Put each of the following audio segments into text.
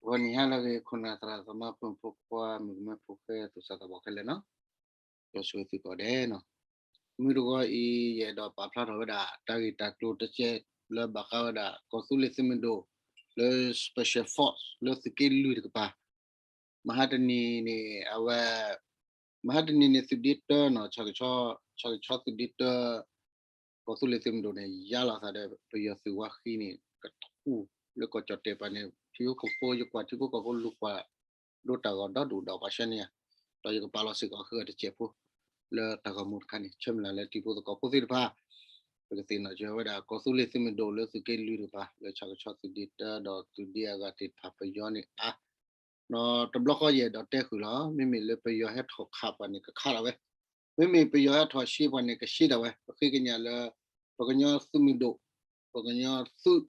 ဂီၤနံၤဟါလၢအဂ့ၤ ခိၣ်နၢ်သရၣ်သမါဖိမုၣ်ဖိခွါ မုၣ်ကမဲဖိဃဲ သူၣ်စၢ်သးဘီၣ်ခဲလၢာ်နီၤ, ယွၤဆိၣ်ဂ့ၤသုကိးဂၤဒဲးနီၤ. မုၢ်တဂီၤအံၤ ယအဲၣ်ဒိးပာ်ဖျါထီၣ်ဝဲဒၣ်တၢ်ဂ့ၢ်တၢ်ကျိၤတစဲးလၢဘၣ်ဃးဝဲဒၣ် ကီၢ်သူလ့ၤသုးမုၢ်ဒိၣ် လၢ special force လၢသုးက့လွံၢ်တကပၤ မဟါတနံၤန့ၣ် အဝဲ မဟါတနံၤန့ၣ် သုးဒ့တၢနီၤ, ဆၣ်ကဆီသုးဒ့တၢ ကီၢ်သူလ့ၤသုးမုၢ်ဒိၣ်န့ၣ် ယါလီၤသးဒီး ပယီၤသုးဝါဃံန့ၣ် ကထူၣ်လၢကီၢ်ကၠီၣ်တဲၣ်ပၤန့ၣ် ထံဖိကီၢ်ဖိ ယကွၢ်ထံဖိကီၢ်ဖိလူၤကွၢ် ဒိတၢ်ဂီၤဒီဒူၣ်ဒီးပှၤဆှၢန့ၢ်ဧါ, ဒီးယကပာ်လီၤစ့ၢ်ကီးဃုဂၤတစဲးဖိ လၢတၢ်ဂီၤမူတခါန့ၣ် ဆၢမုၢ်လၢ်လၢတံၤဖိသကိးဖိသ့ၣ်တဖၣ် ပကသ့ၣ်နီၣ်စၢၤဝဲဒၣ် ကီၢ်သူလ့ၤသုးမုၢ်ဒိၣ်လၢသုးက့လွံၢ်တကပၤ လၢဆၣ်ကဆီသုးဒ့တၢဒီးသုးဒ့အဂၤသ့ၣ်တဖၣ် ပယီၤန့ၣ်အါ ဒီးတဘျီဃီယအဲၣ်ဒိးတဲဃုာ်လီၤ, မ့မ့ၢ်လၢပယီၤဟဲထီၣ်ခးပှၤန့ၣ် ကခးဒၣ်ဝဲ, မ့မ့ၢ်ပယီၤဟဲထီၣ်ရှဲပှၤန့ၣ် ကရှဲဒၣ်ဝဲ, ပဃ့ကညးလၢ ပကညီသုးမုၢ်ဒိၣ် ပကညီသုး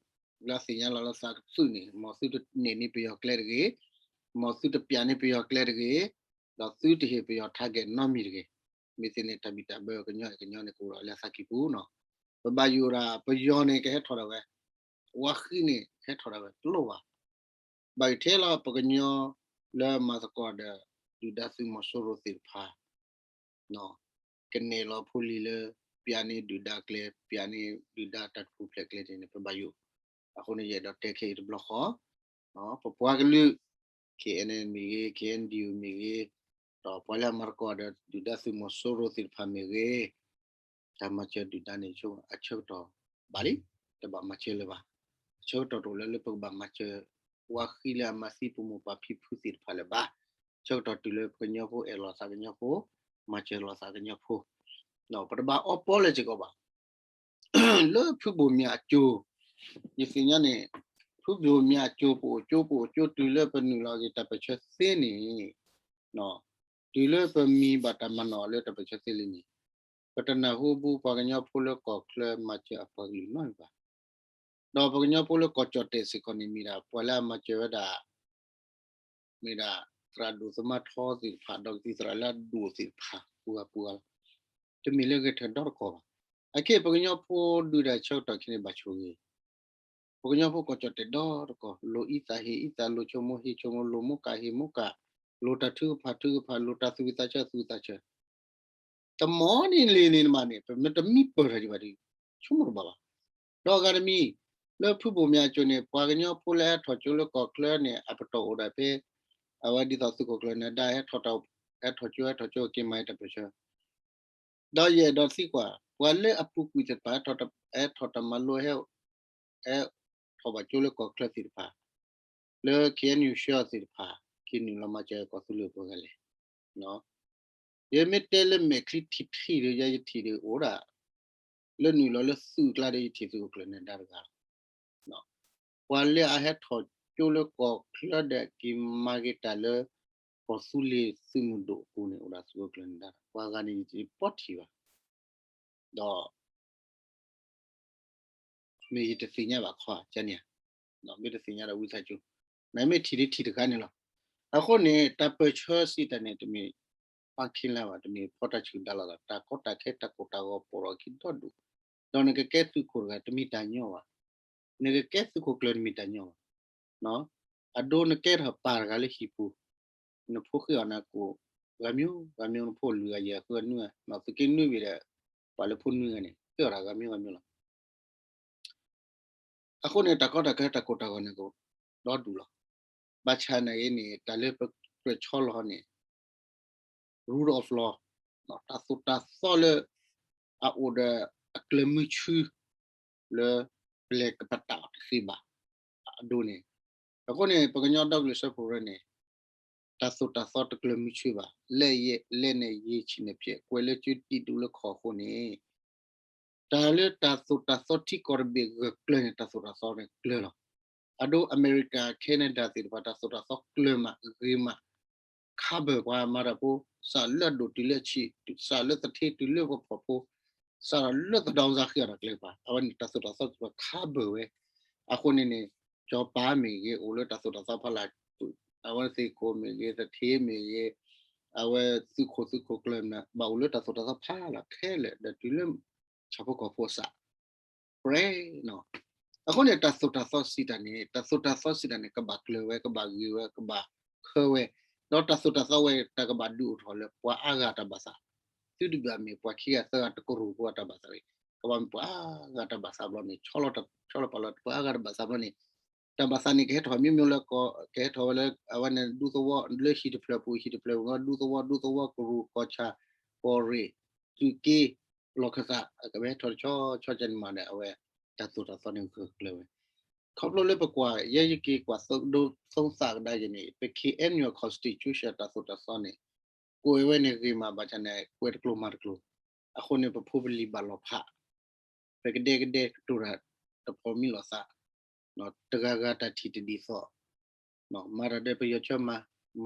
လၢအသ့ၣ်ညါလီၤလၢသးကသုးန့ၣ် မ်သုတန့ၢ်န့ၢ်ပယီၤကျဲတဂ့ၤ, မ်သုတပျးန့ၢ်ပယီၤကျဲတဂ့ၤ, ဒီးသုတဟ့ၣ်ပယီၤ target နီတမံၤတဂ့ၤ, မ့ၢ်သ့န့ၣ် တၢ်ဘံၣ်တၢ်ဘၢကညီအဲၣ်ကညီန့ၣ် ကအိၣ်ဒီးလၢအသးကံၢ်ပူၤနီၤ, ပဘၣ်ယိၣ်ဒၣ် ပယီၤန့ၣ်ကဟဲထီၣ်ဒၣ်ဝဲ, ဝါဃံန့ၣ် ဟဲထီၣ်ဒၣ်ဝဲ တလိၣ်ဘၣ် ဘၣ်ယိၣ်ထဲလီၤ ပကညီလၢမၤသကိးဒီး ဒုၣ်ဒါသုးမီၤစိရိၤသ့ၣ်တဖၣ် ကနဲၣ်လီၤဖိလံၤလၢ ပျးန့ၢ်ဒုၣ်ဒါကျဲ ပျးန့ၢ်ဒုၣ်ဒါတၢ်ထူၣ်ဖျဲးကျဲန့ၣ် ပဘၣ်ယိၣ်, အဃိန့ၣ် ယအဲၣ်ဒိးတဲခဲအံၤတဘျီဃီ ပပှၤကလုာ် K N N မ့ၢ်ဂ့ၤ K N D O မ့ၢ်ဂ့ၤ ဒီးပှၤလၢအမၤသကိးဒီး ဒုၣ်ဒါသုးမီၤစိရိၤသ့ၣ်တဖၣ်မ့ၢ်ဂ့ၤ တၢ်မၤစၢၤဒုၣ်ဒါန့ၣ် အဆၢကတီၢ်ဘၣ်လံ, တဘၣ်မၤစၢၤလၢၤဘၣ်, အဆၢကတီၢ်တအိၣ်လၢ လၢပကဘၣ်မၤစၢၤ ဝါဃံလၢအမၤသံပမိၢ်ပၢ်ဖံဖုသ့ၣ်တဖၣ်လၢၤဘၣ်, ဆၢကတီၢ်တုၤလၢပကညီဖိအဲၣ်လီၤသးကညီဖိ, မၤစၢၤလီၤသးကညီဖိ, ပတဘၣ်အီပီလၢၤစ့ၢ်ကီးဘၣ် လၢဖုဘိၣ်မၠးအစိၤ, ယသ့ၣ်ညါန့ၣ် ဖုဘိၣ်မၠးအစိၤ ပအိၣ်ကၠိပအိၣ်ကၠိတုၤလၢပနုာ်လီၤက့ၤတၢ်ပၢၢ်ဆၢသ့န့ၣ်, တုၤလၢပမံဘၣ်တၢ်မၤနီၣ်လၢတၢ်ပၢၢ်ဆၢသ့လံန့ၣ်, ပတနၢ်ဟူပပှၤကညီဖိလၢကီၢ်ချၢမၤစၢၤအပှၤကလုာ်နီတဂၤဘၣ်, ဒီးပကညီဖိလၢကီၢ်ကၠီၣ်တဲၣ်စ့ၢ်ကီးန့ၣ် မ့ၢ်ဒၣ်ပှၤလၢအမၤစၢၤဝဲဒၣ် မ့ၢ်ဒၣ်သရၣ်ဒိၣ်သမါထီသ့ၣ်တဖၣ် ဒီးကသံၣ်သရၣ်လၢအဒိၣ်သ့ၣ်တဖၣ် ပှၤဂၤပှၤဂၤလီၤ, တမ့ၢ်လၢဂဲၤထၢၣ်ဒီတကီၢ်ဘၣ်, အခဲအံၤပကညီဖိဒုးတၢ်ဆၢကတီၢ်ခဲအံၤန့ၣ် ဘၣ်ဆိၣ်ဂ့ၤ, ပကညီဖိကီၢ်ကၠီၣ်တဲၣ်ဒီတကီၢ် လိၣ်အံသၣ်ဟ့ၣ်အံသၣ် လိၣ်ဆိကမိၣ်ဟ့ၣ်ဆိကမိၣ် လိၣ်မိၢ်ကၣ်ဟ့ၣ်မိၢ်ကၣ်, လိၣ်တၢ်ထုကဖၣ်ထုကဖၣ် လိၣ်တၢ်သူၣ်ဝံၣ်သးဆၢသူၣ်ဝံၣ်သးဆၢ တမံၤန့ၣ်လံန့ၣ်မးန့ၣ် ပမ့ၢ်တမံပၢၢ်ထီၣ်ဒံးဘၣ်ဒီး ဆိကမိၣ်တဘၣ်ဘၣ်. ဒီးအဂၤတမံၤ လၢဖုဘိၣ်မၠးအစိၤန့ၣ် ပှၤကညီဖိလၢဟဲထီၣ်ကၠိလၢကီၢ်ချၢန့ၣ် အပတီၢ်အိၣ်ဒၣ်ဖဲ အဝဲဒ်သိးသုးခိၣ်ကျၢၢ်နၢၤဒါ ဟဲထီၣ်ကၠိ ဟဲထီၣ်ကၠိက့ၤမၤတၢ်ပၢၢ်ဆၢ ဒီးယအဲၣ်ဒိးသံကွၢ် ပှၤလၢအပူၤကွံာ်သ့ၣ်တဖၣ် ဟဲထီၣ်တၢ်မၤလိ ဟဲထီၣ်ဘၣ်ကၠိလၢကီၢ်ချၢသ့ၣ်တဖၣ် လၢ K N U ဆှၢအီၤသ့ၣ်တဖၣ် က့ၤနုာ်လီၤမၤစၢၤကီၢ်သူလ့ၤပှဲၤဂၤလဲၣ်. ယမ့ၢ်တဲလၢမဲာ်ချံထံၣ်ထံၣ်ဒီး ယဲယထံၣ်ဒီးအိၣ်ဒၣ် လၢနုာ်လီၤလၢသုးကျါဒီး ယထံၣ်သုးခိၣ်ကျၢၢ်နၢၤဒါတဂၤလီၤ. ပှၤလၢအဟဲထီၣ်ကၠိလၢကီၢ်ချၢဒီးက့ၤမၤက့ၤတၢ်လၢ ကီၢ်သူလ့ၤသုးမုၢ်ဒိၣ်အပူၤန့ၣ် အိၣ်ဒၣ်သုးခိၣ်ကျၢၢ်နၢၤဒါ ပှၤဂၤန့ၣ် ယတပီထံၣ်ဘၣ် ဒီး မ့ၢ်ယတသ့ၣ်ညါဘၣ်ခီဧါန့ၣ်ဧါ, မ့ၢ်တသ့ၣ်ညါဒီးဝံသးစူၤ, နမ့ၢ်ထံၣ်ဒ်ထံၣ်တခါန့ၣ်လီၤ. အဃိန့ၣ် တၢ်ပၢၢ်ဆၢစံးတၢ်န့ၣ် တမ့ၢ် ပန်းခီလန်း ဘၣ်, တမ့ၢ်ဖီတၢ်ဆူၣ်ဒါလိာ်သး, တၢ်ကီတၢ်ခဲတၢ်ကိၢ်တၢ်ဂီၤပိာ်ထီၣ်အခံဒီဒူၣ်, ဒီးနကကဲသုးခိၣ်တဂၤတမ့ၢ်တၢ်ညီဘၣ်, နကကဲသုးခိၣ်ကျၢၢ်တမ့ၢ်တၢ်ညီဘၣ် အဒိနကဲထီၣ်ပၢ်တဂၤလၢဟံၣ်ပူၤ, နဖိဃ့အီၣ်နၤကိၣ် ဂၤမံၤဂၤမံၤ နဖိလွံၢ်ဂၤယဲၢ်ဂၤဃုဂၤနွံဂၤ, သုးက့နွံဘ့ၣ်ဒီး ပှၤလၢဖိနွံဂၤန့ၣ် ဃ့အီၣ်တၢ်ဂၤမံၤဂၤမံၤလီၤ. အဃိန့ၣ် တၢ်ကီတၢ်ခဲတၢ်ကိၢ်တၢ်ဂီၤန့ၣ်ကဒီဒူၣ်လီၤ. ဘၣ်ဆၣ်နာ်က့န့ၣ် တၢ်လၢပကြၢးဆီလီၤန့ၣ် rule of law တၢ်သိၣ်တၢ်သီလၢ အအိၣ်ဒီးအကျၢၤမုဆူ လၢပလဲၤကပတာ်အီၤတသ့ဘၣ် အဒိန့ၣ်, အဃိန့ၣ် ပကညီဒီကလုာ်စၢဖှိၣ်ကရၢန့ၣ် တၢ်သိၣ်တၢ်သီတကျၢၤမုဆူဘၣ်, လက်နက်ရေး ခြေနံၣ်ဖျက် ကွဲးလၢကၠိတံၢ်ဒူၣ်လၢခီၣ်အဃိန့ၣ် တၢ်လၢတၢ်သိၣ်တၢ်သီထံကီၢ်တဘ့ၣ်ဂၢၢ်ကျၢၤန့ၣ် တၢ်သိၣ်တၢ်သီန့ၣ်ကျၢၤလီၤ. အဒိ အမဲရကၤ Canada သ့ၣ်တဖၣ် တၢ်သိၣ်တၢ်သီကျၢၤမးဂ့ၤမး ခါဘၢၣ်ပှၤမၤတၢ်ဖိ, စးလၢအဒိၣ်တုၤလၢအဆံး, စးလၢသထ့တုၤလၢပှၤဖှီၣ်ဖိ, စးထီၣ်လၢသဒါကစၢ်ဃ့အီၤတၢ်ကျဲကပၤ, အဝဲန့ၣ်တၢ်သိၣ်တၢ်သီသ့ၣ်တဖၣ်ခါဘၢၣ်ဝဲ, အဃိန့ၣ်န့ၣ် စီၤပၤမ့ၢ်ဂ့ၤ အိၣ်လၢတၢ်သိၣ်တၢ်သီဖီလာ်, အဝဲသ့ၣ်ခိၣ်မ့ၢ်ဂ့ၤ သထ့မ့ၢ်ဂ့ၤ, အဝဲသုးခိၣ်သုးခိၣ်ကျၢၢ်မ့ၢ် ဘၣ်အိၣ်လၢတၢ်သိၣ်တၢ်သီဖီလာ်ခဲလၢာ် ဒီးတုၤလၢ ဆၣ်ဖိကီၢ်ဖိအစး ပြဲနီၤ အဃိန့ၣ် တၢ်သိၣ်တၢ်သီစံးတၢ်န့ၣ် တၢ်သိၣ်တၢ်သီစံးတၢ်န့ၣ် ကဘၣ်ကျၢၤဝဲ ကဘၣ်ဂ့ၤဝဲ ကဘၣ်ဃၢဝဲ, ဒီးတၢ်သိၣ်တၢ်သီဝဲ တၢ်ကဘၣ်ဒုးအိၣ်ထီၣ်လၢပှၤအါဂၤတၢ်ဘၣ်သး, သုတဘၣ်မ့ၢ်ပှၤခံဂၤသၢဂၤတကရူၢ်ဖိအတၢ်ဘၣ်သးတဂ့ၤ, ကဘၣ်မ့ၢ်ပှၤအါဂၤတၢ်ဘၣ်သးဘျီန့ၣ် ဆီလီၤဆီလီၤပာ်လီၤပှၤအါဂၤတၢ်ဘၣ်သးဘျီန့ၣ် တၢ်ဘၣ်သးန့ၣ် ကဟဲထီၣ်မ့ၢ်မ့ၢ်လၢ ကဟဲထီၣ်ဝဲလၢအဝဲန့ၣ် ဒူသဝီ လၢဟံၣ်တဖျၢၣ်ပူၤ ဟံၣ်တဖျၢၣ်ပူၤ ဒူသဝီ ဒူသဝီ ကရူၢ် ကီၢ်ဆၣ် ကီၢ်ရ့ၣ် သုးက့ လီၢ်ခၢၣ်သး အကဝဲဟဲထီၣ်တဆီဆီကန့ၣ်မးဒီး အဝဲ တၢ်သိၣ်တၢ်သီန့ၣ်ဂၢၢ်ကျၢၤဝဲ, ခီဖျိလၢပကွၢ် ယဲယက့ၤကွၢ်သိဒိ သိသးကဒါက့ၤန့ၣ် ပ K N U constitution တၢ်သိၣ်တၢ်သီန့ၣ် ကွဲးဝဲန့ၣ်ဂ့ၤမး ဘၣ်ဆၣ်န့ၣ် ကွဲးတကျိၤမၤတကျိၤ, အဃိန့ၣ် ပဖိပလံၤဘၣ်လီၤဖး ပကဒဲကဒဲကတိၤတၢ်တဖိးမံလိာ်သး, တဂၤဂၤတၢ်ထံၣ်တဒ်သိး, မၤတၢ်ဒီးပယီၤဆၢမၤ,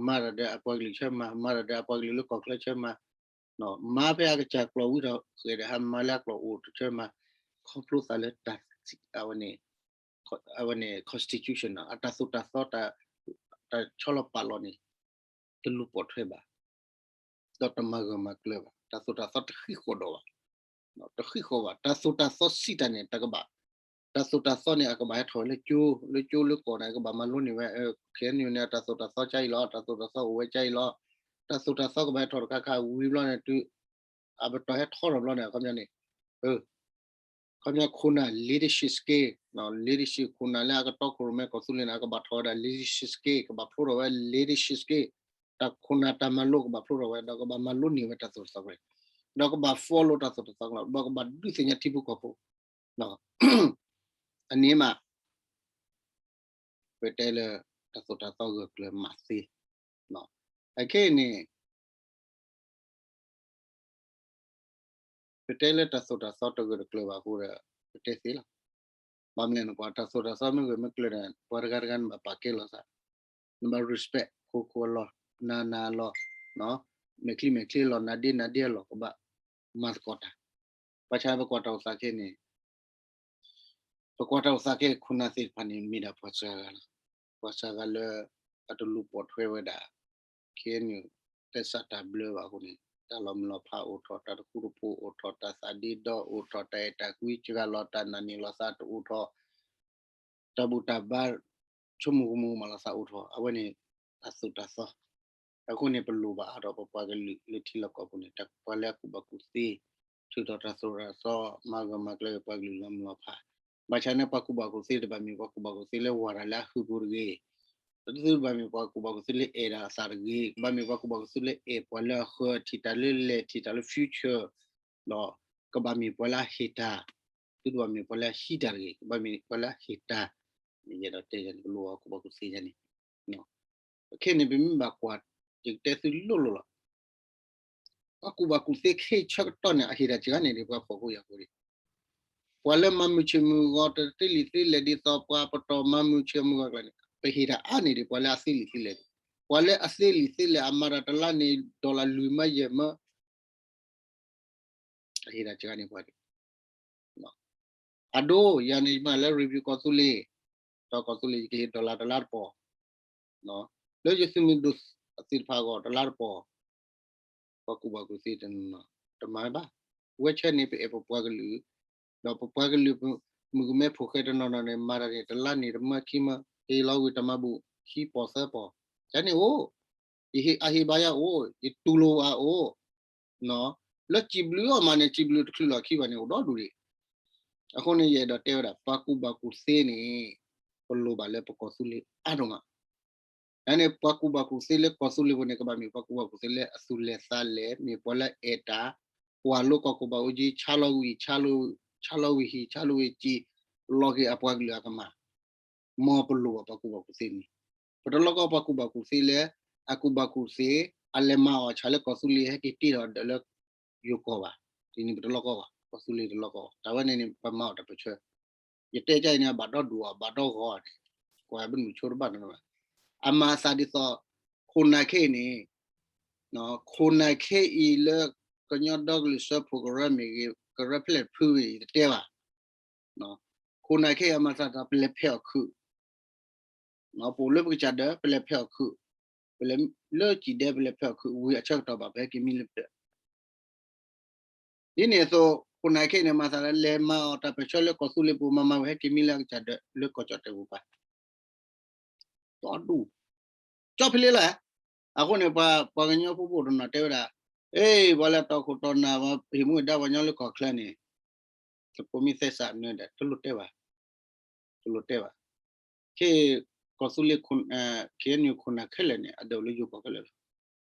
မၤတၢ်ဒီးအပှၤကလုာ်ဆၢမၤ, မၤတၢ်ဒီးအပှၤကလုာ်လၢကီၢ်ချၢဆၢမၤ, မၤဖဲအကစၢ်ကျိာ်ဝံၤထီၣ်ဃဲၤဒီး ဟးမၤလၢအကျိာ်အိၣ်တဆၢမၤ, ခီဖျိသးလၢတၢ် အဝဲန့ၣ် အဝဲန့ၣ် constitution အတၢ်သိၣ်တၢ်သီ တၢ်ဆီလီၤပာ်လီၤန့ၣ် တလူၤပိာ်ထွဲဘၣ် ဒီးတမၤဂၢၢ်မၤကျၢၤဘၣ်, တၢ်သိၣ်တၢ်သီတဃံဃီဒီးဘၣ်, တဃံဃီဘၣ်, တၢ်သိၣ်တၢ်သီစံးတၢ်န့ၣ် တကဘၣ်, တၢ်သိၣ်တၢ်သီန့ၣ် အကဘၣ်ဟဲထီၣ်ဝဲလၢကၠိ လၢကၠိလၢကီၢ်န့ၣ် အကဘၣ်မၤလိန့ၢ်ဝဲ, K N U န့ၣ် အတၢ်သိၣ်တၢ်သီကါအံၤလီၤ, တၢ်သိၣ်တၢ်သီအိၣ်ဝဲကါအံၤလီၤ, တၢ်သိၣ်တၢ်သီကဘၣ်ဟဲထီၣ်တခါခါဝံၤဘျီန့ၣ် တုၤ အပတီၢ်ဟဲထီထီၣ်ဘျီန့ၣ် အခီပညီန့ၣ် ခီပညီခိၣ်နၢ် leadership skill, leadership ခိၣ်နၢ်လၢအကတီခိၣ်ရိၣ်မဲကီၢ်သူလ့ၤန့ၣ် အကဘၣ်ထီၣ်ဝဲဒၣ် leadership skill ကဘၣ်ဖျိထီၣ်ဝဲ leadership skill, တၢ်ခိၣ်နၢ်တၢ်မၤလိကဘၣ်ဖျိထီၣ်ဝဲ ဒီးကဘၣ်မၤလိန့ၢ်ဝဲတၢ်သိၣ်တၢ်သီဝဲ, ဒီးကဘၣ် follow တၢ်သိၣ်တၢ်သီကလီၤ ဒီးကဘၣ်ဒုးသ့ၣ်ညါထံဖိကီၢ်ဖိ, အန့ၣ်မး ပတဲလၢ တၢ်သိၣ်တၢ်သီဂၢၢ်ကျၢၤမးသ့, အခဲအံၤန့ၣ် ပတဲလၢတၢ်သိၣ်တၢ်သီတဂၢၢ်တကျၢၤဘၣ်အဃိဒီး ပတဲသ့လီၤ. ဘၣ်မနုၤလဲၣ်နကွၢ် တၢ်သိၣ်တၢ်သီမ့ၢ်ဂၢၢ်မ့ၢ်ကျၢၤဒီး ပှၤတဂၤတဂၤနဘၣ်ပာ်ကဲလီၤသး, နဘၣ် respect ခိခိအလီၢ် နၤနၤအလီၢ်, မဲာ်ချံမဲာ်ချံအလီၢ် နၤဒ့နၤဒ့အလီၢ် ကဘၣ်မၤသကိးတၢ်, ဘၣ်ဆၣ်ပကွၢ်တၢ်အိၣ်သးခဲအံၤန့ၣ် ပကွၢ်တၢ်အိၣ်သးခဲအံၤ ခိၣ်နၢ်သ့ၣ်တဖၣ်န့ၣ် မ့ၢ်ဒၣ်ပှၤစှၤဂၤလီၤ. ပှၤစှၤဂၤလၢ အတလူၤပိာ်ထွဲဝဲဒၣ် ခဲအံၤန့ၣ် တၢ်စးတၢ်ဘျၢဘၣ်အဃိန့ၣ် တၢ်လီၤမုၢ်လီၤဖးအိၣ်ထီၣ် တၢ်တဃူတဖိးအိၣ်ထီၣ် တၢ်သးဒ့ဒီအိၣ်ထီၣ် တၢ်အဲၣ်တၢ်ကွံစှၤလီၤ တၢ်နာ်န့ၢ်လီၤသးတအိၣ်ထီၣ် တၢ်ဘူၣ်တၢ်ဘါ ဆိကမိၣ်ကမူၤမၤလီၤသးအိၣ်ထီၣ် အဝဲန့ၣ် တၢ်သိၣ်တၢ်သီ အဃိန့ၣ် ပလိၣ်ဘၣ်အါထီၣ်ပပှၤကလုာ်လၢထံလီၢ်ကီၢ်ပူၤန့ၣ် တၢ်ပှၤလၢအကူၣ်ဘၣ်ကူၣ်သ့ ထုးထီၣ်တၢ်သိၣ်တၢ်သီ မၤဂၢၢ်မၤကျၢၤပှၤကလုာ်လီၤမုၢ်လီၤဖး ဘၣ်ဆၣ်န့ၣ် ပှၤကူၣ်ဘၣ်ကူၣ်သ့တဘၣ်မ့ၢ်ပှၤကူၣ်ဘၣ်ကူၣ်သ့လၢဝၤတၢ်လၢအဃုာ်ပူၤတဂ့ၤ, တဘၣ်မ့ၢ်ပှၤကူၣ်ဘၣ်ကူၣ်သ့လၢအဲၣ်တၢ်အသးတဂ့ၤ, ကဘၣ်မ့ၢ်ပှၤကူၣ်ဘၣ်ကူၣ်သ့လၢအဲၣ်ပှၤလၢအဃၢၤထံၣ်တၢ်လၢလဲၤထံၣ်တၢ်လၢ future ဒီးကဘၣ်မ့ၢ်ပှၤလၢအဟ့ၣ်တၢ်, သုတဘၣ်မ့ၢ်ပှၤလၢအဟံးတၢ်တဂ့ၤ, ကဘၣ်မ့ၢ်ပှၤလၢအဟ့ၣ်တၢ်, ယအဲၣ်ဒိးတဲယၤန့ၣ် ပလိၣ်ဘၣ်ကူၣ်ဘၣ်ကူၣ်သ့ယၤန့ၣ်, ခဲအံၤန့ၣ် ပမ့ၢ်ဘၣ်ကွၢ် ယကတဲသုလိၤလိၤလီၤ. ပှၤကူၣ်ဘၣ်ကူၣ်သ့ခဲအံၤဆၢကတီၢ်န့ၣ် အဟ့ၣ်တၢ်စှၤန့ၢ်ဒံးပှၤဖှီၣ်ဖိယာ်ဖိဒံး, ပှၤလၢမၤမုာ်ဆ့ၣ်မုာ်ဂီၤတသ့လံာ်သ့လဲၢ်ဒ်သိးပှၤပတီၢ်မၤမုာ်ဆ့ၣ်မုာ်ဂီၤကျါန့ၣ် ပဟ့ၣ်တၢ်အါန့ၢ်ဒံးပှၤလၢအသ့လံာ်သ့လဲၢ်, ပှၤလၢအသ့လံာ်သ့လဲၢ်အမၤတၢ်တလါန့ၣ် dollar လွံၢ်မၢယဲၢ်မၢ အဟ့ၣ်တၢ်စှၤန့ၢ်ပှၤဒံး အဒိ ယၤန့ၣ် ယမၤလၢ review ကီၢ်သူလ့ၤ, ဒီးကီၢ်သူလ့ၤ ယကဟ့ၣ် dollar တလါတပီၢ်, လၢယသုးမုၢ်ဒိၣ်သ့ၣ်တဖၣ်အဂီၢ် တလါတပီၢ်, ပှၤကူၣ်ဘၣ်ကူၣ်သ့တနီၤ တမၤဘၣ်. ဝဲဆၢန့ၣ် ပအဲၣ်ပပှၤကလုာ်, ဒီးပပှၤကလုာ် မုၣ်ကမဲဖိဃဲတနီၤနီၤန့ၣ် မၤတၢ်န့ၣ် တလါန့ၣ် တမၢခံမၢ, ဟ့ၣ်လီၤဝံၤတၢ်မၤဘူၣ် ခံပီၢ်သၢပီၢ်, ယၤန့ၣ်အိၣ်, ယဟ့ၣ်အဟ့ၣ်ဘၣ်ယၤအိၣ်, ယတူၢ်လိာ်အအိၣ် လၢစံးဘျုးအီၤမးန့ၣ် စံးဘျုးတချုးလီၤခံဘၣ်န့ၣ် အိၣ်ဒီဒူၣ်ဒံး. အဃိန့ၣ် ယအဲၣ်ဒိးတဲဝဲဒၣ် ပှၤကူၣ်ဘၣ်ကူၣ်သ့န့ၣ် ပလိၣ်ဘၣ်လၢပကီၢ်သူလ့ၤအါဒိၣ်မး. န့ၣ် ပှၤကူၣ်ဘၣ်ကူၣ်သ့လၢကီၢ်သူလ့ၤပူၤန့ၣ် ကဘၣ်မ့ၢ်ပှၤကူၣ်ဘၣ်ကူၣ်သ့လၢအသူၣ်လဲၢ်သးလဲၢ် မ့ၢ်ပှၤလၢအအဲၣ်တၢ်, ကွၢ်လိကီၢ်ကူၣ်ဘၣ်ကူၣ်သ့ ဆါလီၤဝံၤ ဆါလီၤဝံၤဟံၣ် ဆါလီၤဝံၤစံာ် လီၤက့ၤအပှၤကလုာ်အကမၢ် မ်ပလိၣ်ဘၣ်ပှၤကူၣ်ဘၣ်ကူၣ်သ့န့ၣ်, ပတလိၣ်ကီၢ်ပှၤကူၣ်ဘၣ်ကူၣ်သ့လၢ အကူၣ်ဘၣ်ကူၣ်သ့ အလဲၤမၤအီၣ်ဆၣ်လၢကီၢ်သူလ့ၤဟဲက့ၤတ့ထီၣ်ဒီးလၢယိၤကီၢ်ဘၣ်. ဒ်န့ၣ်ပတလိၣ်ကီၢ်ဘၣ်, ကီၢ်သူလ့ၤတလိၣ်ကီၢ်ဘၣ်. တၢ်ဝဲန့ၣ်န့ၣ် ပမၤအီၣ်တၢ်ပၢၢ်ဆၢ. ယတဲကအံၤန့ၣ် အဘၣ်ဒီဒူၣ်အီၤ ဘၣ်ဒီဂီၤအီၤန့ၣ်, ကွၢ်ဘၣ်မုၢ်ဆိတဘၣ်နီၤဘၣ်. အမၤအသးဒ်သိး ခိၣ်နၢ်ခဲအံၤန့ၣ် ခိၣ်နၢ်ခဲအံၤလၢ ကညီဒီကလုာ်စၢဖှိၣ်ကရၢမ့ၢ်ဂ့ၤ ကရၢဖဲလဲၣ်တဖုမ့ၢ်ဂ့ၤ ယတတဲဘၣ်. ခိၣ်နၢ်ခဲအံၤအမၤသးဒ်သိး ပလဲၤဖဲးအီၣ်ခုး, ပအိၣ်လၢပကစၢ်ဒီး ပလဲၤဖဲးအီၣ်ခုး, ပလဲၤလၢစံၣ်ဒဲ ပလဲၤဖဲးအီၣ်ခုး ဝံၤအဆၢကတီၢ်ဘၣ် ပဟဲက့ၤမံလၢပတၢ် ဒ်န့ၣ်အသိး ခိၣ်နၢ်ခဲအံၤန့ၣ် မၤသးလၢလဲၤမၤအီၣ်တၢ်ပၢဆှၢလၢကီၢ်သူလ့ၤပူၤ မၤမၤဝဲဟဲက့ၤမံလၢအကစၢ်ဒၢးလၢကီၢ်ကၠီၣ်တဲၣ်ပူၤပၢ် ဒီဒူၣ် ကၠီဖဲလ့လၢ အဃိန့ၣ် ပှၤ ပှၤကညီဖိဖိတနီၤတဲဝဲဒၣ်, အ့ ပှၤလၢတီခိၣ်တီနၢ် ပှၤဟ့ၣ်မူဒါပှၤကညီလၢကီၢ်ချၢန့ၣ် တပိာ်မံသဲစးနၢၤဒီး တလိၣ်တဲဘၣ်, တလိၣ်တဲဘၣ်. ခဲ ကီၢ်သူလ့ၤ KNU ခိၣ်နၢ်ခဲလၢာ်န့ၣ် အဒၢးအိၣ်လၢယိၤကီၢ်ခဲလၢာ်လီၤ.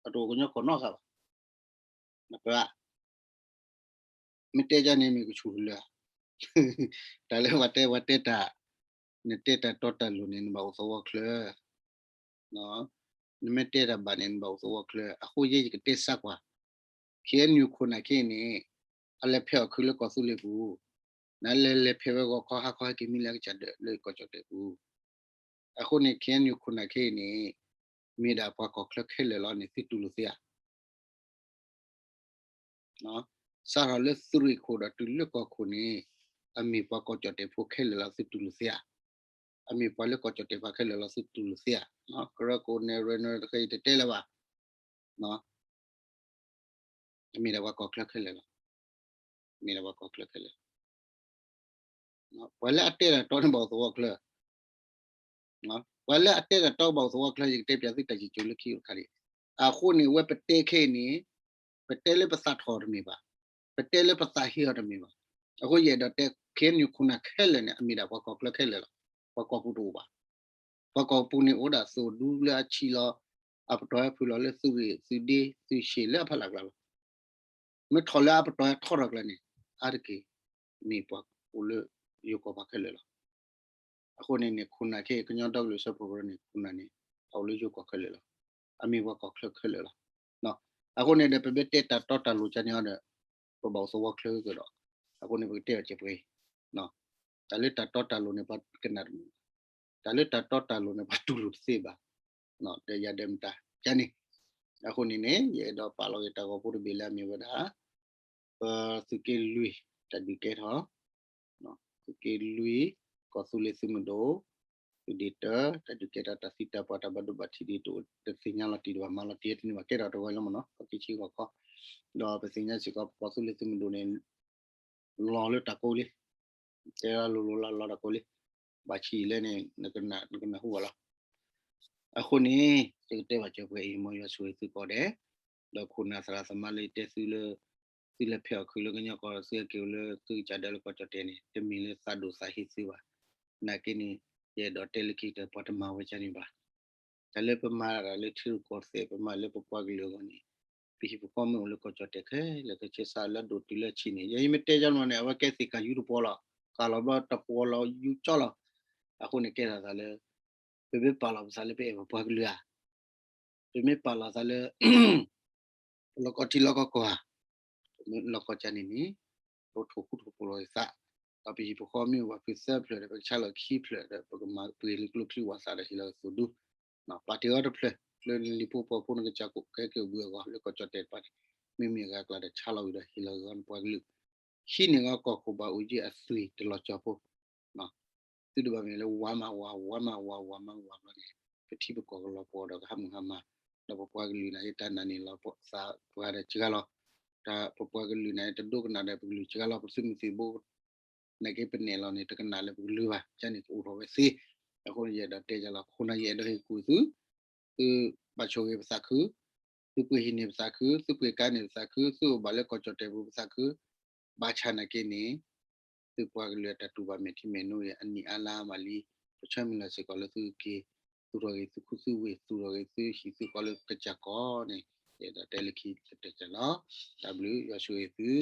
အတအိၣ်ကညီကီၢ်နီတဂၤဘၣ်. နပၢ် မ့ၢ်တဲဒ်န့ၣ်မ့ၢ်ကဆူၣ်လၢာ်, တၢ်လၢပှၤတဲ ပှၤတဲတၢ်, နတဲတၢ်တီတၢ်လိၤန့ၣ် နဘၣ်အိၣ်သဝီချၢ, နမ့ၢ်တဲတၢ်ဘၣ်န့ၣ် နဘၣ်အိၣ်သဝီချၢ. အဃိယဲယကတဲစၢ်ကွၢ်, KNU ခိၣ်နၢ်ခဲအံၤန့ၣ် အလဲၤဖဲးအီၣ်ခုးလၢကီၢ်သူလ့ၤပူၤ, နလဲၤလဲၤဖဲးဝဲဂီၤခီဟါခီဟဲက့ၤမံလၢအကစၢ်ဒၢးလၢကီၢ်ကၠီၣ်တဲၣ်ပူၤ. အဃိန့ၣ် KNU ခိၣ်နၢ်ခဲအံၤန့ၣ် မ့ၢ်ဒၣ်ပှၤကီၢ်ချၢခဲလၢာ်လီၤန့ၣ် သုတူၢ်လိာ်သ့ဧါ. စးထီၣ်လၢသုးရ့ၣ်ခိၣ်ဒီးတုၤလၢကီၢ်ခိၣ်န့ၣ် အမ့ၢ်ပှၤကီၢ်ကၠီၣ်တဲၣ်ဖိခဲလၢာ်လီၤ သုတူၢ်လိာ်သ့ဧါ. အမ့ၢ်ပှၤလၢကီၢ်ကၠီၣ်တဲၣ်ပှၤခဲလၢာ်လီၤ သုတူၢ်လိာ်သ့ဧါ. ကရၢခိၣ်နဲၣ်ရွဲၣ်နဲၣ်တဃဲအံၤတတဲလၢၤဘၣ်. အမ့ၢ်ဒၣ်ပှၤကီၢ်ချၢခဲလၢာ်လီၤ. မ့ၢ်ဒၣ်ပှၤကီၢ်ချၢခဲလၢာ်လီၤ. ပှၤလၢအတဲတၢ်တီန့ၣ်ဘၣ်အိၣ်သဝီချၢ, ပှၤလၢအတဲတၢ်တီဘၣ်အိၣ်သဝီချၢ ယကတဲပၠးသုတၢ်စံၣ်စိၤလၢခံတခါဒံး. အဃိန့ၣ် ဝဲပတဲခဲအံၤန့ၣ် ပတဲလၢပသးထီၣ်တမ့ၢ်ဘၣ်, ပတဲလၢပသးဟ့အီၤတမ့ၢ်ဘၣ်. အဃိယအဲၣ်ဒိးတဲ KNU ခိၣ်နၢ်ခဲလၢာ်န့ၣ် အမ့ၢ်ဒၣ်ပှၤကီၢ်ချၢခဲလၢာ်လီၤ. ပှၤကီၢ်ပူၤတအိၣ်ဘၣ်. ပှၤကီၢ်ပူၤန့ၣ်အိၣ်ဒၣ်သိၣ်ဒူလၢအဆံးလီၤ, အပတီၢ်ဟဲဖုၣ်လီၤလၢသုးရ့ၣ်သုးဒ့သုးဆ့ၣ်လၢအဖီလာ်ကျါလီၤ. မ့ၢ်ထီၣ်လၢအပတီၢ်ဟဲထီထီၣ်ကျါန့ၣ် အါတက့ၢ် မ့ၢ်ပှၤအိၣ်လၢယိၤကီၢ်ပှၤခဲလၢာ်လီၤ. အဃိန့ၣ်န့ၣ် ခိၣ်နၢ်ခဲအံၤ ကညီဒီကလုာ်စၢဖှိၣ်ကရၢန့ၣ် ခိၣ်နၢ်န့ၣ် အအိၣ်လၢယိၤကီၢ်ခဲလၢာ်လီၤ. အမ့ၢ်ပှၤကီၢ်ချၢခဲလၢာ်လီၤ. အဃိန့ၣ်ဒီး ပမ့ၢ်တဲတၢ်တီတၢ်လိၤကန့ၣ်အီၤဒီး ပဘၣ်အိၣ်သဝီချၢကဒီး, အဃိန့ၣ် ပကတဲအီၤစဲးပှဲၤအံၤ, တၢ်လၢတၢ်တီတၢ်လိၤန့ၣ် ပှၤကနၣ်တမုာ်, တၢ်လၢတၢ်တီတၢ်လိၤန့ၣ် ပှၤတူၢ်လိာ်တသ့ဘၣ်, ဒီးယၤဒဲးမတၤကန့ၣ်. အဃိန့ၣ်န့ၣ် ယအဲၣ်ဒိးပာ်လီၤက့ၤတၢ်ဂီၤဖိတဘ့ၣ်လၢအမ့ၢ်ဝဲဒၣ် ပသုးက့လွံၢ် တၢ်ဒုးကဲထီၣ် သုးက့လွံၢ် ကီၢ်သူလ့ၤသုးမုၢ်ဒိၣ် သုးဒ့တၢ တၢ်ဒုးကဲထီၣ် တၢ်သံတၢ်ပှၢ် တၢ်ဘၣ်ဒိဘၣ်ထံးဒ်တအိၣ် တသ့ၣ်ညါလီၤတံၢ်တဘၣ် မၤလီၤတံၢ်တန့ၢ်ဘၣ် ကဲထီၣ်တဝဲလၢမနီၤ ပှၤက့ၤဆံဂီၤခီ, ဒီးပသ့ၣ်ညါစ့ၢ်ကီး ပကီၢ်သူလ့ၤသုးမုၢ်ဒိၣ်န့ၣ် လီၤလၢတၢ်ကိးလံ, တဲလီၤလိၤလိၤလီၤလီၤတၢ်ကိးလံ, ဘၣ်ဆံးလဲၣ်န့ၣ် နကနၢ်ဟူဘၣ်လီၤ. အဃိန့ၣ် ယကတဲဘၣ်စဲးပှဲၤအံၤ မ်ယွၤဆိၣ်ဂ့ၤသုကိးဂၤဒဲး, ဒီးခိၣ်နၢ်သရၣ်သမါလၢယတဲသုလၢ သုလဲၤဖဲးအီၣ်ခုးလၢကညီကီၢ် သုဟဲက့ၤအိၣ်လၢသုကစၢ်ဒၢးလၢကီၢ်ကၠီၣ်တဲၣ်န့ၣ် တမ့ၢ်လၢသးဒိၣ်သးဟ့သုဘၣ်. နာ်က့န့ၣ် ယအဲၣ်ဒိးတဲလၢခံကတၢၢ် ပှၤတမၤဝဲဒ်န့ၣ်ဘၣ်. တၢ်လၢပမၤတၢ်လၢထံရူၢ်ကီၢ်သဲး ပမၤလၢပပှၤကလုာ်အဂီၢ်န့ၣ် ပဟံၣ်ပဃီမ့ၢ်အိၣ်လၢကီၢ်ကၠီၣ်တဲၣ်ခဲလၢာ် ကဆဲးစးလၢအဒိၣ်တုၤလၢအဆံးန့ၣ် ယဲယမ့ၢ်တဲယါန့ၣ် အဝဲကဲသ့ၣ်ကၢ်ယူတပှီၤလီၤ, ကၢ်လီၤဘျီတပှီၤလီၤယူကၠီလီၤ. အဃိန့ၣ်ကဲထီၣ်သးလၢ ပမ့ၢ်ပာ်လီၤပသးလၢပအဲၣ်ပပှၤကလုာ်ဧါ, ပမ့ၢ်ပာ်လီၤသးလၢ ပလီၢ်ကီၢ်ထံလီၢ်ကီၢ်ကီၢ်ဧါ, ပမ့ၢ်လီၢ်ကီၢ်ကၢ်န့ၣ်န့ၣ် ပထိၣ်ဃူထိၣ်ဖိးလီၤက့ၤသး, ဒီးပဟံၣ်ပဃီမ့ၢ်အိၣ်ဘၣ်ဖုးသၢဖျၢၣ်ဒီး ပကဆါလီၤခံဖျၢၣ်ဒီး ပကမၤပှ့ၤလၢကျိချံဝၣ်သၣ်ဒီးဟ့ၣ်လီၤက့ၤသိၣ်ဒူ, ပာ်တ့ၢ်အီၤတဖျၢၣ် ကျၢၢ်လံၤဖိပှၤဖိနကစၢ်ကိးကဲက့ၤဘုအဂီၢ် လၢကီၢ်ကၠီၣ်တဲၣ်တဖၣ်န့ၣ် မ့မ့ၢ်အဂၤကျါဒီးဆါလီၤဝံၤဒီးဟ့ၣ်လီၤက့ၤအီၤနပှၤကလုာ် ဟံးန့ၢ်အီၤကီၢ်ခိၣ်ဘၣ်အိၣ်က့ၤအသွံၣ်တလီၤကၠီၤဖိ သုတဘၣ်မ့ၢ်လၢဝၤမးဝၤ ဝၤမးဝၤ ဝၤမးဝၤဘျီန့ၣ် ပထံပကီၢ်ကလီၤပှီၢ်ဒီးကဟးမုၢ်ဟါမး, ဒီးပပှၤကလုာ်န့ၣ် တၢ်နာ်န့ၢ်လီၤသးပှၤဒီးစှၤလီၤ, တၢ်ပပှၤကလုာ်န့ၣ် တဒိကနၣ်ဒီးပကလုာ်စှၤလီၤ ပသုးမုၢ်သံၣ်ဘိ နာ်က့ပနဲၣ်လီၤန့ၣ် တကနၣ်လၢပကလုာ်ဘၣ် ကန့ၣ်ကအိၣ်ထီၣ်ဝဲသ့. အဃိန့ၣ် ယအဲၣ်ဒိးတဲယၤလီၤ ခိၣ်နၢ်ယအဲၣ်ဒိးဟ့ၣ်ကူၣ်သု သုဘၣ်ဆိၣ်ဂ့ၤပသးခု, သုပှ့ၤဟံးန့ၢ်ပသးခု, သုပှ့ၤကါန့ၢ်ပသးခု, သုအိၣ်ဘၣ်လၢကီၢ်ကၠီၣ်တဲၣ်ပူၤပသးခု, ဘၣ်ဆၣ်နာ်က့န့ၣ် သုပှၤကလုာ်အတၢ်တူၢ်ဘၣ်မဲာ်ထံမဲာ်နိအံၤ အနံၣ်အါလါအါမးလံ, ပဆၢမုၢ်လၢ်စ့ၢ်ကီးလၢသုက့ၤ သူၣ်ထီၣ်ဂ့ၤသုခူသူၣ်ဝ့ၢ် သူၣ်ထီၣ်ဂ့ၤသုဟံၣ်သုဃီလၢကစၢ်ကီၢ်န့ၣ် ယအဲၣ်ဒိးတဲလၢခံကတၢၢ်လီၤ. တၢ်ဘျုးယွၤဆိၣ်ဂ့ၤသု